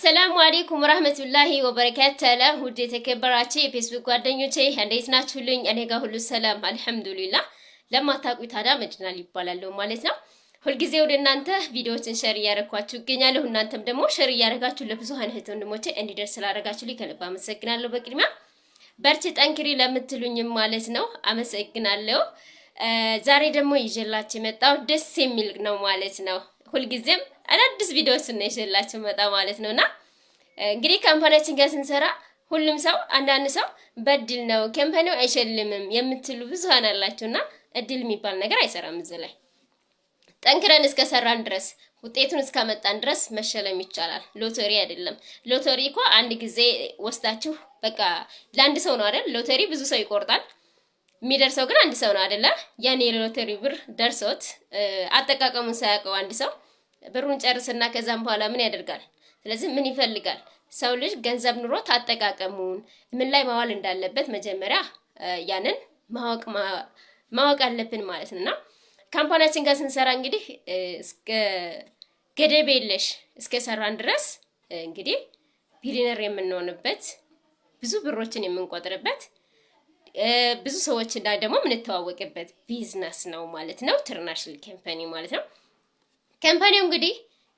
السلام عليكم ورحمة الله وبركاته። ውድ የተከበራችሁ የፌስቡክ ጓደኞቼ እንዴት ናችሁልኝ? እኔ ጋር ሁሉ ሰላም الحمد لله። ለማታውቁኝ ታዲያ መድናል ይባላለሁ ማለት ነው። ሁልጊዜ ወደ እናንተ ቪዲዮዎችን share እያደረኳችሁ እገኛለሁ። እናንተም ደግሞ share እያደረጋችሁ ለብዙሀን እህት ወንድሞቼ እንዲደርስ ስላደረጋችሁልኝ ከልብ አመሰግናለሁ። በቅድሚያ በርቺ ጠንክሪ ለምትሉኝም ማለት ነው አመሰግናለሁ። ዛሬ ደግሞ ይዤላችሁ የመጣው ደስ የሚል ነው ማለት ነው። ሁልጊዜም አዳዲስ ቪዲዮዎች ነው ይዤላችሁ መጣ ማለት ነውና እንግዲህ company ያችን ጋር ስንሰራ ሁሉም ሰው አንዳንድ ሰው በእድል ነው company ው አይሸልምም የምትሉ ብዙሀን አላችሁና እድል የሚባል ነገር አይሰራም እዚህ ላይ። ጠንክረን እስከሰራን ድረስ፣ ውጤቱን እስካመጣን ድረስ መሸለም ይቻላል። ሎተሪ አይደለም። ሎተሪ እኮ አንድ ጊዜ ወስዳችሁ በቃ ለአንድ ሰው ነው አይደል? ሎተሪ ብዙ ሰው ይቆርጣል። የሚደርሰው ግን አንድ ሰው ነው አይደለ? ያን የሎተሪ ብር ደርሶት አጠቃቀሙን ሳያውቀው አንድ ሰው ብሩን ጨርስና ከዛም በኋላ ምን ያደርጋል? ስለዚህ ምን ይፈልጋል? ሰው ልጅ ገንዘብ ኑሮት አጠቃቀሙን ምን ላይ ማዋል እንዳለበት መጀመሪያ ያንን ማወቅ ማወቅ አለብን ማለት ነው። እና company ያችን ጋር ስንሰራ እንግዲህ እስከ ገደብ የለሽ እስከ ሰራን ድረስ እንግዲህ ቢሊነር የምንሆንበት፣ ብዙ ብሮችን የምንቆጥርበት፣ ብዙ ሰዎች እና ደግሞ የምንተዋወቅበት ቢዝነስ ነው ማለት ነው። International company ማለት ነው። Company ው እንግዲህ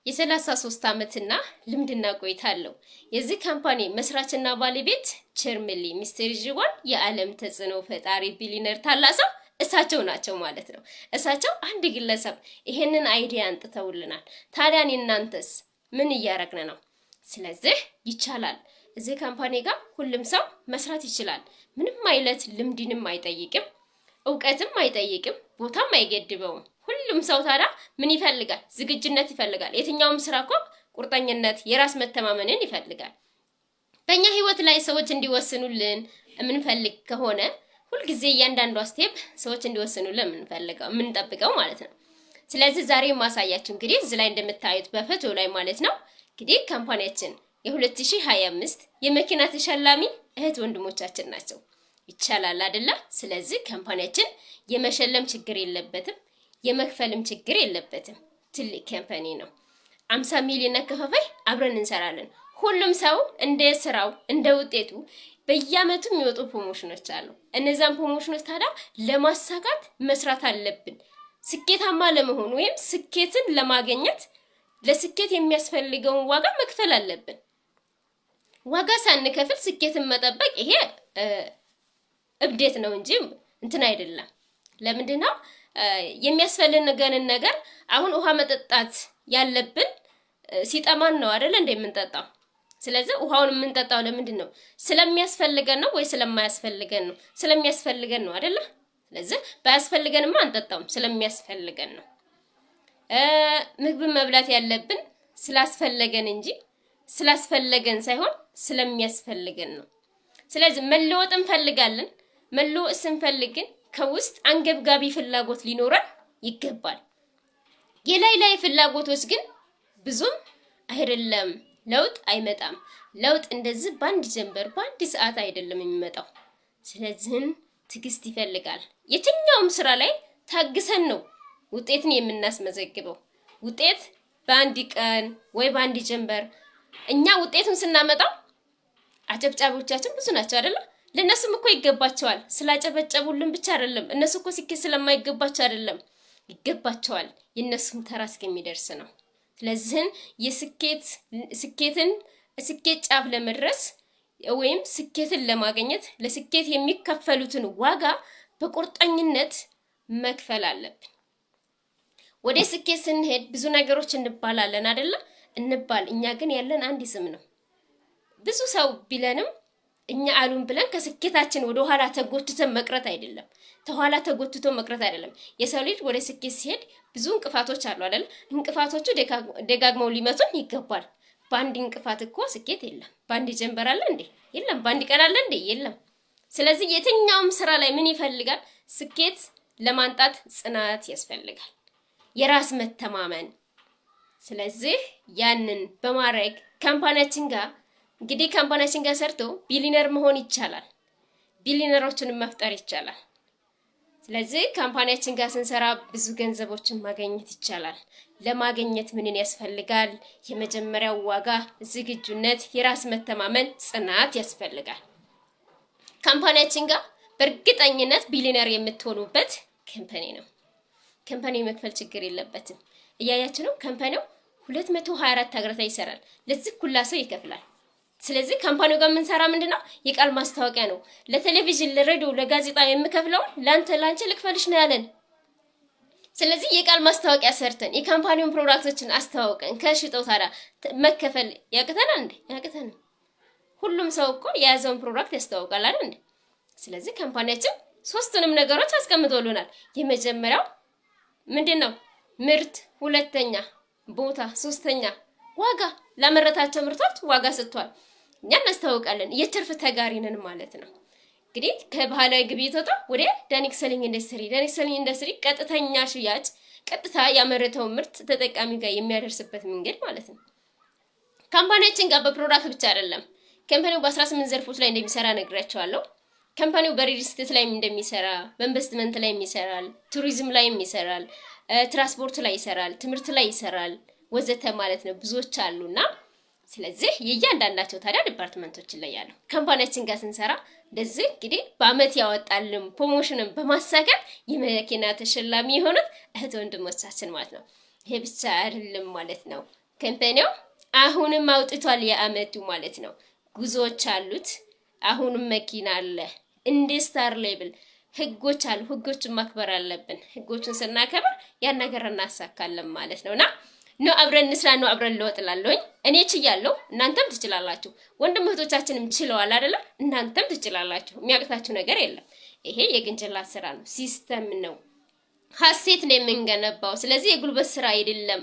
የ33 ዓመትና ልምድና ቆይታ አለው። የዚህ company መስራችና ባለቤት chairman ሊ ሚስተር ዥዋን የዓለም ተጽዕኖ ፈጣሪ ቢሊነር ታላቅ ሰው እሳቸው ናቸው ማለት ነው። እሳቸው አንድ ግለሰብ ይሄንን idea አምጥተውልናል። ታዲያ እናንተስ ምን እያረግን ነው? ስለዚህ ይቻላል። እዚህ company ጋር ሁሉም ሰው መስራት ይችላል። ምንም አይነት ልምድንም አይጠይቅም፣ እውቀትም አይጠይቅም፣ ቦታም አይገድበውም። ሁሉም ሰው ታዲያ ምን ይፈልጋል? ዝግጁነት ይፈልጋል። የትኛውም ስራ እኮ ቁርጠኝነት፣ የራስ መተማመንን ይፈልጋል። በእኛ ህይወት ላይ ሰዎች እንዲወስኑልን የምንፈልግ ከሆነ ሁልጊዜ እያንዳንዷ step ሰዎች እንዲወስኑልን የምንፈልገው የምንጠብቀው ማለት ነው። ስለዚህ ዛሬ የማሳያችሁ እንግዲህ እዚህ ላይ እንደምታዩት በፎቶ ላይ ማለት ነው እንግዲህ company ያችን የ2025 የመኪና ተሸላሚ እህት ወንድሞቻችን ናቸው። ይቻላል አይደለ? ስለዚህ company ያችን የመሸለም ችግር የለበትም፣ የመክፈልም ችግር የለበትም። ትልቅ company ነው። 50 ሚሊዮን አከፋፋይ አብረን እንሰራለን። ሁሉም ሰው እንደ ስራው እንደ ውጤቱ በየአመቱ የሚወጡ promotion ኖች አሉ። እነዛን promotion ኖች ታዲያ ለማሳካት መስራት አለብን። ስኬታማ ለመሆን ወይም ስኬትን ለማግኘት ለስኬት የሚያስፈልገውን ዋጋ መክፈል አለብን። ዋጋ ሳንከፍል ስኬትን መጠበቅ ይሄ እብደት ነው እንጂ እንትን አይደለም። ለምንድን ነው የሚያስፈልገንን ነገር? አሁን ውሃ መጠጣት ያለብን ሲጠማን ነው አይደለ እንደ የምንጠጣው። ስለዚህ ውሃውን የምንጠጣው ለምንድን ነው? ስለሚያስፈልገን ነው ወይ ስለማያስፈልገን ነው? ስለሚያስፈልገን ነው አይደለ? ስለዚህ ባያስፈልገንማ አንጠጣውም፣ ስለሚያስፈልገን ነው። ምግብን መብላት ያለብን ስላስፈለገን እንጂ ስላስፈለገን ሳይሆን ስለሚያስፈልገን ነው። ስለዚህ መለወጥ እንፈልጋለን። መለወጥ ስንፈልግ ግን ከውስጥ አንገብጋቢ ፍላጎት ሊኖረን ይገባል። የላይ ላይ ፍላጎቶች ግን ብዙም አይደለም፣ ለውጥ አይመጣም። ለውጥ እንደዚህ በአንድ ጀንበር በአንድ ሰዓት አይደለም የሚመጣው። ስለዚህም ትዕግስት ይፈልጋል። የትኛውም ስራ ላይ ታግሰን ነው ውጤትን የምናስመዘግበው። ውጤት በአንድ ቀን ወይ በአንድ ጀንበር እኛ ውጤቱን ስናመጣው አጨብጫቢዎቻችን ብዙ ናቸው አይደለ? ለእነሱም እኮ ይገባቸዋል። ስላጨበጨቡልን ብቻ አይደለም። እነሱ እኮ ስኬት ስለማይገባቸው አይደለም፣ ይገባቸዋል። የእነሱም ተራ እስከሚደርስ ነው። ስለዚህም የስኬት ስኬትን ስኬት ጫፍ ለመድረስ ወይም ስኬትን ለማግኘት ለስኬት የሚከፈሉትን ዋጋ በቁርጠኝነት መክፈል አለብን። ወደ ስኬት ስንሄድ ብዙ ነገሮች እንባላለን አይደለ? እንባል። እኛ ግን ያለን አንድ ስም ነው። ብዙ ሰው ቢለንም እኛ አሉን ብለን ከስኬታችን ወደ ኋላ ተጎትተን መቅረት አይደለም። ተኋላ ተጎትቶ መቅረት አይደለም። የሰው ልጅ ወደ ስኬት ሲሄድ ብዙ እንቅፋቶች አሉ አይደል? እንቅፋቶቹ ደጋግመው ሊመቱን ይገባል። በአንድ እንቅፋት እኮ ስኬት የለም። በአንድ ጀንበር አለ እንዴ? የለም። በአንድ ቀን አለ እንዴ? የለም። ስለዚህ የትኛውም ስራ ላይ ምን ይፈልጋል? ስኬት ለማንጣት ጽናት ያስፈልጋል፣ የራስ መተማመን። ስለዚህ ያንን በማድረግ company ያችን ጋር እንግዲህ company ያችን ጋር ሰርቶ ቢሊነር መሆን ይቻላል። ቢሊነሮችን መፍጠር ይቻላል። ስለዚህ company ያችን ጋር ስንሰራ ብዙ ገንዘቦችን ማግኘት ይቻላል። ለማግኘት ምንን ያስፈልጋል? የመጀመሪያው ዋጋ ዝግጁነት፣ የራስ መተማመን፣ ጽናት ያስፈልጋል። Company ያችን ጋር በእርግጠኝነት ቢሊነር የምትሆኑበት company ነው። Company መክፈል ችግር የለበትም። እያያችሁ ነው። Company ው 224 ሀገራት ላይ ይሰራል። ለዚህ ኩላ ሰው ይከፍላል። ስለዚህ company ው ጋር የምንሰራ ምንድን ነው? የቃል ማስታወቂያ ነው። ለቴሌቪዥን፣ ለሬዲዮ፣ ለጋዜጣ የምከፍለውን ለአንተ ለአንቺ ልክፈልሽ ነው ያለን። ስለዚህ የቃል ማስታወቂያ ሰርተን የ company ውን product ኦችን አስተዋውቀን ከሽጠው ታዲያ መከፈል ያቅተናል እንዴ? ያቅተናል። ሁሉም ሰው እኮ የያዘውን product ያስተዋውቃል አይደል እንዴ? ስለዚህ company ያችን ሶስቱንም ነገሮች አስቀምጦልናል። የመጀመሪያው ምንድን ነው? ምርት፣ ሁለተኛ ቦታ፣ ሶስተኛ ዋጋ። ላመረታቸው ምርቶች ዋጋ ሰጥቷል። እኛ እናስተዋውቃለን። የትርፍ ተጋሪ ነን ማለት ነው። እንግዲህ ከባህላዊ ግብይት ወጣ ወደ direct selling industry። Direct selling industry ቀጥተኛ ሽያጭ፣ ቀጥታ ያመረተውን ምርት ተጠቃሚ ጋር የሚያደርስበት መንገድ ማለት ነው። Company ያችን ጋር በ product ብቻ አይደለም። Company ው በ18 ዘርፎች ላይ እንደሚሰራ ነግሬያችኋለሁ። Company ው በ real estate ላይም እንደሚሰራ፣ በኢንቨስትመንት ላይ ይሰራል፣ ቱሪዝም ላይም ይሰራል፣ ትራንስፖርት ላይ ይሰራል፣ ትምህርት ላይ ይሰራል፣ ወዘተ ማለት ነው። ብዙዎች አሉና ስለዚህ የእያንዳንዳቸው ታዲያ department ኦች ይለያሉ። Company ያችን ጋር ስንሰራ እንደዚህ እንግዲህ በአመት ያወጣልን promotion ን በማሳካት የመኪና ተሸላሚ የሆኑት እህት ወንድሞቻችን ማለት ነው። ይሄ ብቻ አይደለም ማለት ነው። Company ው አሁንም አውጥቷል የአመቱ ማለት ነው። ጉዞዎች አሉት። አሁንም መኪና አለ። እንደ star level ህጎች አሉ። ህጎችን ማክበር አለብን። ህጎችን ስናከብር ያን ነገር እናሳካለን ማለት ነው። እና ኑ አብረን እንስራ፣ ኑ አብረን እንለወጥ እላለሁኝ። እኔ ችያለሁ፣ እናንተም ትችላላችሁ። ወንድም እህቶቻችንም ችለዋል አይደለም? እናንተም ትችላላችሁ። የሚያቅታችሁ ነገር የለም። ይሄ የግንጭላት ስራ ነው፣ system ነው፣ ሀሴት ነው የምንገነባው። ስለዚህ የጉልበት ስራ አይደለም።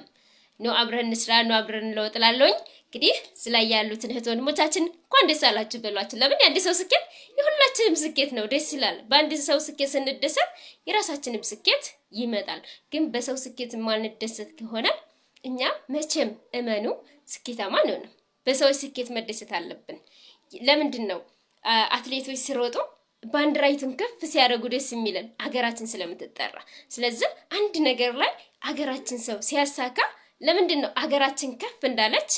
ኑ አብረን እንስራ፣ ኑ አብረን እንለወጥ እላለሁኝ። እንግዲህ ስላይ ያሉትን እህት ወንድሞቻችን እንኳን ደስ አላችሁ በሏችሁ። ለምን የአንድ ሰው ስኬት የሁላችንም ስኬት ነው። ደስ ይላል። በአንድ ሰው ስኬት ስንደሰት የራሳችንም ስኬት ይመጣል። ግን በሰው ስኬት የማንደሰት ከሆነ እኛ መቼም እመኑ ስኬታማ አንሆንም። በሰዎች ስኬት መደሰት አለብን። ለምንድን ነው አትሌቶች ሲሮጡ ባንዲራይቱን ከፍ ሲያደርጉ ደስ የሚለን? አገራችን ስለምትጠራ። ስለዚህ አንድ ነገር ላይ አገራችን ሰው ሲያሳካ ለምንድን ነው አገራችን ከፍ እንዳለች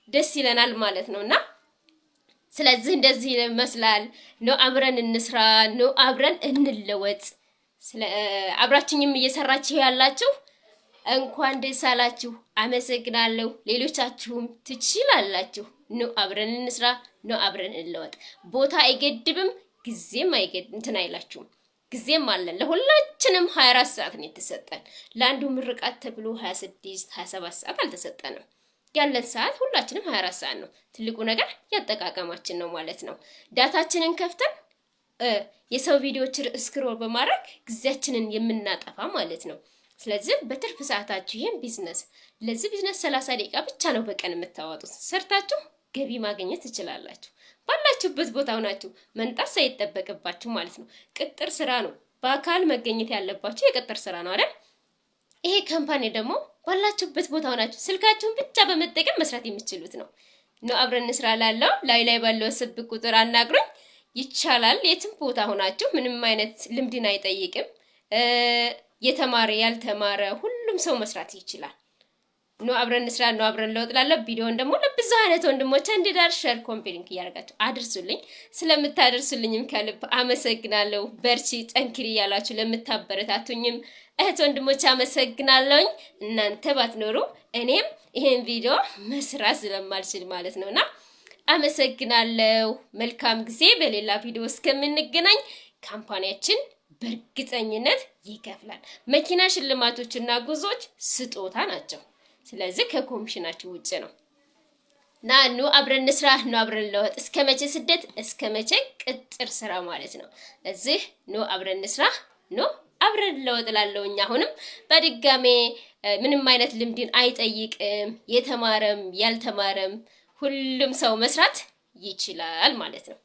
ደስ ይለናል ማለት ነው። እና ስለዚህ እንደዚህ ይመስላል። ኑ አብረን እንስራ፣ ኑ አብረን እንለወጥ። አብራችኝም እየሰራችሁ ያላችሁ እንኳን ደስ አላችሁ፣ አመሰግናለሁ። ሌሎቻችሁም ትችላላችሁ። ኑ አብረን እንስራ፣ ኑ አብረን እንለወጥ። ቦታ አይገድብም፣ ጊዜም አይገድ እንትን አይላችሁም። ጊዜም አለን። ለሁላችንም 24 ሰዓት ነው የተሰጠን። ለአንዱ ምርቃት ተብሎ 26 27 ሰዓት አልተሰጠንም። ያለን ሰዓት ሁላችንም 24 ሰዓት ነው። ትልቁ ነገር ያጠቃቀማችን ነው ማለት ነው። Data ችንን ከፍተን የሰው ቪዲዮዎች scroll በማድረግ ጊዜያችንን የምናጠፋ ማለት ነው። ስለዚህ በትርፍ ሰዓታችሁ ይሄን ቢዝነስ፣ ለዚህ ቢዝነስ 30 ደቂቃ ብቻ ነው በቀን የምታወጡት። ሰርታችሁ ገቢ ማግኘት ትችላላችሁ። ባላችሁበት ቦታ ሆናችሁ መንጣት ሳይጠበቅባችሁ ማለት ነው። ቅጥር ስራ ነው። በአካል መገኘት ያለባችሁ የቅጥር ስራ ነው አይደል? ይሄ company ደግሞ ባላችሁበት ቦታ ሆናችሁ ስልካችሁን ብቻ በመጠቀም መስራት የምትችሉት ነው። ኑ አብረን እንስራ ላለው ላይ ላይ ባለው ስልክ ቁጥር አናግሩኝ። ይቻላል። የትም ቦታ ሆናችሁ ምንም አይነት ልምድን አይጠይቅም። የተማረ ያልተማረ ሁሉም ሰው መስራት ይችላል። ኑ አብረን እንስራ፣ ኑ አብረን እንለወጥ እላለሁ። ቪዲዮን ደግሞ ለብዙ አይነት ወንድሞች እንዲደርስ share፣ copy link እያደረጋችሁ አድርሱልኝ። ስለምታደርሱልኝም ከልብ አመሰግናለሁ። በርቺ፣ ጠንክሪ እያላችሁ ለምታበረታቱኝም እህት ወንድሞች አመሰግናለሁኝ። እናንተ ባትኖሩ እኔም ይሄን ቪዲዮ መስራት ስለማልችል ማለት ነውና አመሰግናለሁ። መልካም ጊዜ። በሌላ ቪዲዮ እስከምንገናኝ company ያችን በእርግጠኝነት ይከፍላል። መኪና ሽልማቶችና ጉዞዎች ስጦታ ናቸው። ስለዚህ ከኮሚሽናችሁ ውጭ ነው። ና ኑ አብረን እንስራ፣ ኑ አብረን እንለወጥ። እስከ መቼ ስደት፣ እስከ መቼ ቅጥር ስራ ማለት ነው። እዚህ ኑ አብረን እንስራ፣ ኑ አብረን እንለወጥ እላለሁኝ። አሁንም በድጋሜ ምንም አይነት ልምድን አይጠይቅም። የተማረም ያልተማረም ሁሉም ሰው መስራት ይችላል ማለት ነው።